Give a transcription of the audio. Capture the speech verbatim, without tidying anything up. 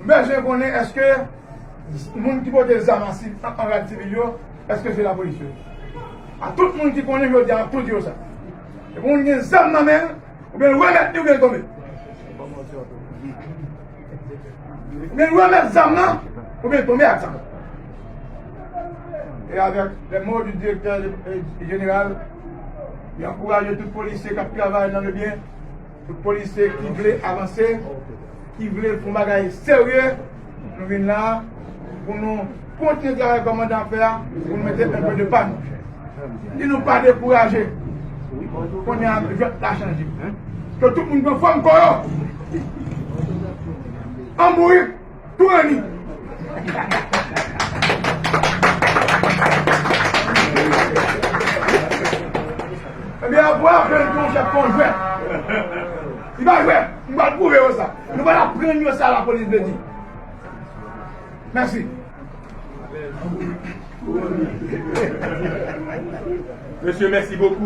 Bezwen konnen èske moun ki pote zam an si-, an, an rad sivil yo, èske se lapolis yo ye? A tout moun ki konnen jodi a, m ap tou di yo sa. Depi moun gen zam nan men l, oubyen l remèt li, oubyen l tonbe. Oubyen l remèt zam nan, oubyen l tonbe ak zam. E avèk les mots du directeur, euh, général, li ankouraje tout polisye k ap travay nan le byen, tout polisye ki vle avanse, ki vle fè yon bagay serye, nou vin la pou nou kontinye travay kòmandan ap fè a, pou nou mete enpe de pa nou. Di nou pa dekouraje. Kounye a, jwèt la chanje. Ke tout moun pran fòm kò yo. An bourik, tou rani. Ebyen, apre, apre, nou te yon chèf kon jwèt. Li pa jwèt. Nou pral pwouve yo sa. Nou pral aprann yo sa lapolis vle di. Mèsi. Mesye, mèsi bokou.